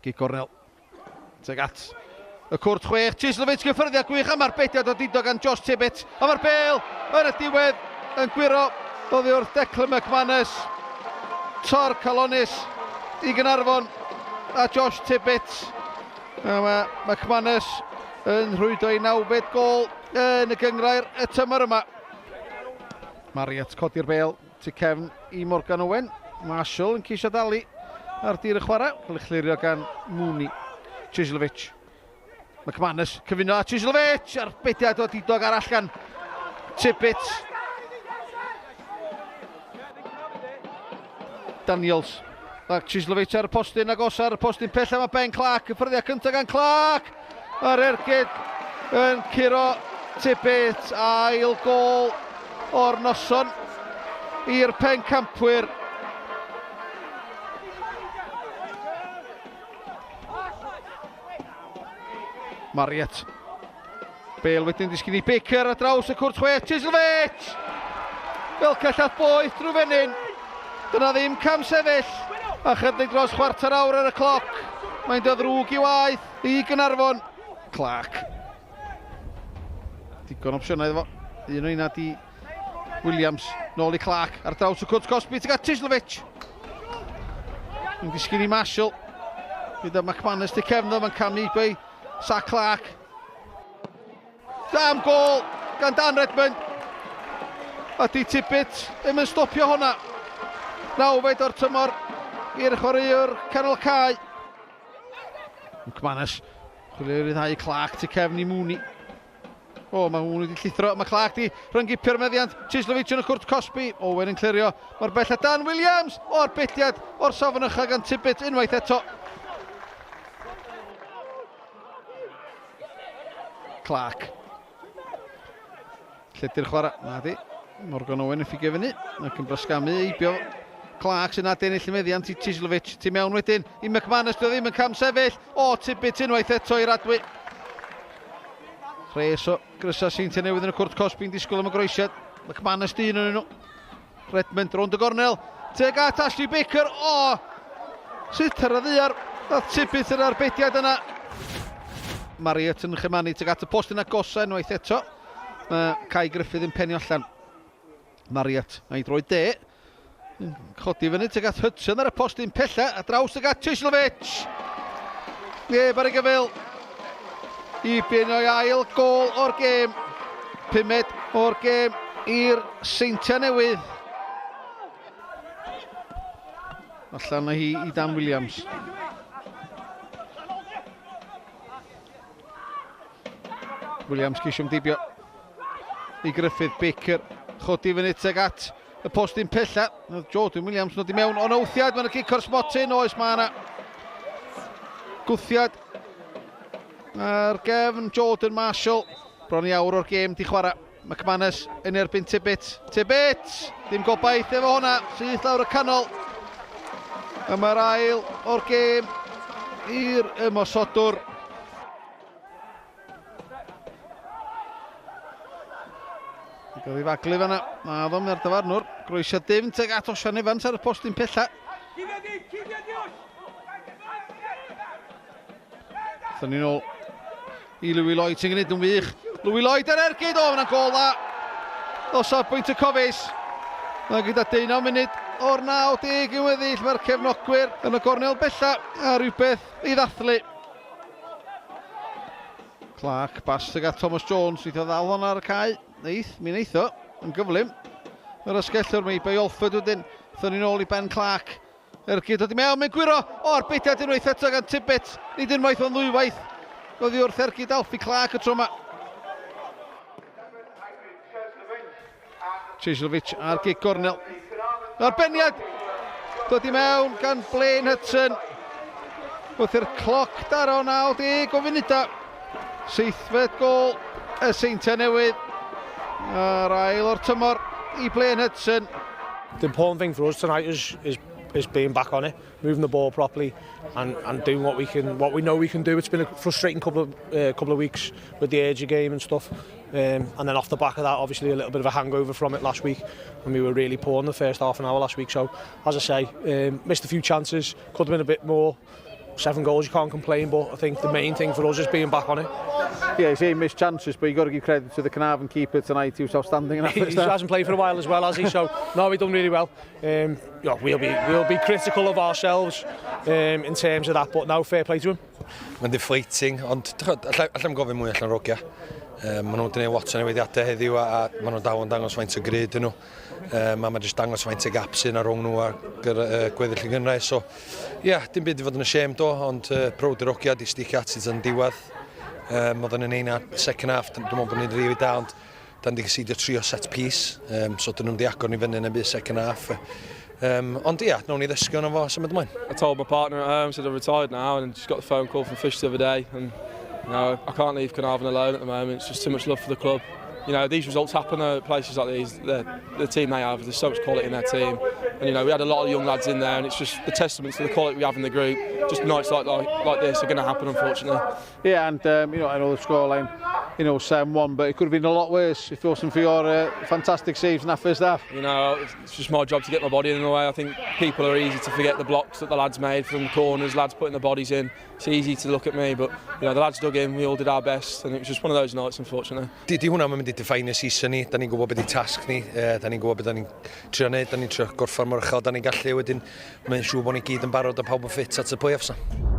Gic gornel. Teg at y cwrt chwech. Chislovich gyffyrddiad gwych am arbediad o dido gan Josh Tibbett. A mae'r bel yn y diwedd yn gwyro oddi wrth Declan McManus. Tor Calonis i Gynarfon a Josh Tibbett. A mae McManus yn rhwydo ei nawfed gol yn y gyngrair y tymor yma. Mariet codi'r bel tu cefn i Morgan Owen. Marshall yn ceisio dalu ar dir y chwarae. Cael ei chlirio gan Mooney. Chislovich. McManus cyfuno a Chislovich a'r bediad o didog arall gan Tibbet. Daniels. Ac Chislovich ar y postyn agos ar y postyn pella mae Ben Clark. Cyffyrddiad cyntaf gan Clark. Yr ergyd yn curo Tibbet. Ail gol o'r noson i'r pencampwyr. Mariet. Bale wedyn disgyn i Baker ar draws y cwrt chwech. Chislovich! Fel cellach boeth drwy fenyn. Dyna ddim cam sefyll. A chydig dros chwarter awr ar y cloc. Mae'n dod ddrwg i waith i Gynarfon. Clark. Digon opsiynau iddo fo. Un o una di Williams. Nôl i Clark ar draws y cwrt cosbi. Tuag at Chislovich. Yn disgyn i Marshall. Gyda McManus tu cefn ddo. Mae'n camu i Sa Clark. Dam gol gan Dan Redmond. A di Tibbet ddim yn stopio hwnna. Nawfed o'r tymor i'r chwaraewr canol cae. McManus chwilio i ryddhau Clark tu cefn i Mooney. O, mae Mooney wedi llithro. Mae Clark di rhyngipio'r meddiant. Chislovich yn y cwrt cosbi. Owen yn clirio. Mae'r bell a Dan Williams o'r bediad o'r safon ycha gan Tibbet unwaith eto. Clark. Lledu'r chwarae. Na di. Morgan Owen yn ffigio fyny. Ac yn brasgamu eibio. Clark sy'n adennill y meddiant i Chislovich. Tu mewn wedyn i McManus. Dio ddim yn cam sefyll. O, Tibbet unwaith eto i'r adwy. Rhes o grysau seintiau newydd yn y cwrt cosbi'n disgwyl am y groesiad. McManus dyn yn nhw. Redmond rownd y gornel. Teg at Ashley Baker. O! Sut ar y ddiar. Nath Tibbet yr arbediad yna. Marriott yn chymanu teg at y post yn agosa unwaith eto. Mae Kai Griffith yn penio allan. Marriott, a'i droi de. Chodi fyny teg at Hudson ar y postyn pella a draws teg at Chislovich. Neb ar ei gyfyl. I benio ei ail gol o'r gêm. Pumed o'r gêm i'r Seintiau Newydd. Allan â hi i Dan Williams. Williams ceisio ymdeibio i Griffith Baker. Chodi fyny teg at y postyn pella. Oedd Jordan Williams nod i mewn o'n wthiad. Mae'n gic o'r smotyn. Oes mae yna gwthiad ar gefn Jordan Marshall. Bron i awr o'r gêm di chwarae. McManus yn erbyn Tibbet. Tibbet! Dim gobaith efo hwnna. Syth lawr y canol. A mae'r ail o'r gêm i'r ymosodwr. Gael ei faglu fanna. Na ddo, mae'r dyfarnwr. Groesio dim teg at Osian Evans ar y postyn pella. Thyn ni'n ôl i Louis Lloyd sy'n gwneud yn wych. Louis Lloyd ar ergyd, o, mae'n gol dda. O safbwynt y Cofis. Mae gyda 19 munud o'r 90 yn weddill, mae'r cefnogwyr yn y gornel bella a rhywbeth i ddathlu. Clark, bas tuag at Thomas Jones, wneith o ddal hwn ar y cae. Neith, mi wneith o, yn gyflym. Yr asgellwr, mae Bay Olford wedyn. Thyn ni'n ôl i Ben Clark. Ergyd dod i mewn, mae'n gwyro o'r bediad unwaith eto gan Tibbet. Nid unwaith ond ddwywaith. Oddi wrth ergyd Alfie Clark y tro yma. Chislovich ar gig gornel. Arbeniad dod i mewn gan Blaine Hudson. Wrth i'r cloc daro 90 o funudau. Seithfed gol y Seintiau Newydd. A'r ail o'r tymor i Blaine Hudson. The important thing for us tonight is, is, is being back on it, moving the ball properly and, and doing what we can, what we know we can do. It's been a frustrating couple of, uh, couple of weeks with the age of game and stuff. Um, and then off the back of that, obviously a little bit of a hangover from it last week when we were really poor in the first half an hour last week. So, as I say, um, missed a few chances, could have been a bit more. Seven goals, you can't complain, but I think the main thing for us is being back on it. Yeah, he's missed chances, but you've got to give credit to the Caernarfon keeper tonight. He was outstanding in that He hasn't played for a while as well, has he? So, no, he done really well. Yeah, we'll be critical of ourselves in terms of that, but now fair play to him. Mae'n deflating, ond allai'm gofyn mwy allan o'r hogia. Maen nhw wedi gwneud lot o newidiadau heddiw a maen nhw'n dal yn dangos faint o gry dyn nhw. A mae'n jyst dangos faint o gap sy'n ar rhwng nhw a gweddill y gynghrair. So, ie, yeah, dim byd i fod yn ashamed o, ond proud o'r hogia di sticio at it yn diwedd. Oedd yn ein second half, dwi'n meddwl bod ni'n rili da, ond dan di concedio tri o set piece, so dyn nhw'n di agor ni fyny yn y byd second half. Ond ia, nawn ni ddysgu ono fo symud ymlaen. I told my partner at home, said I'm retired now, and just got the phone call from Fish the other day, and I can't leave Caernarfon alone at the moment. It's just too much love for the club. These results happen at places like these. The team they have, there's so much quality in their team, and we had a lot of young lads in there, and it's just the testament to the quality we have in the group. Just nights like this are going to happen, unfortunately. Yeah, and I know the scoreline, 7-1, but it could have been a lot worse if it wasn't for your fantastic saves in that first half. It's just my job to get my body in the way. I think people are easy to forget the blocks that the lads made from the corners, lads putting the bodies in. It's easy to look at me, but the lads dug in, we all did our best, and it was just one of those nights, unfortunately. Di hwnna yn mynd i define y season ni, da ni'n gwybod beth di tasg ni, da ni'n gwybod beth da ni'n trio neud, da ni'n trio gorffan mor uchel da ni'n gallu, wedyn mae'n siŵr bod ni gyd yn barod a pawb yn ffit at y play-offs na.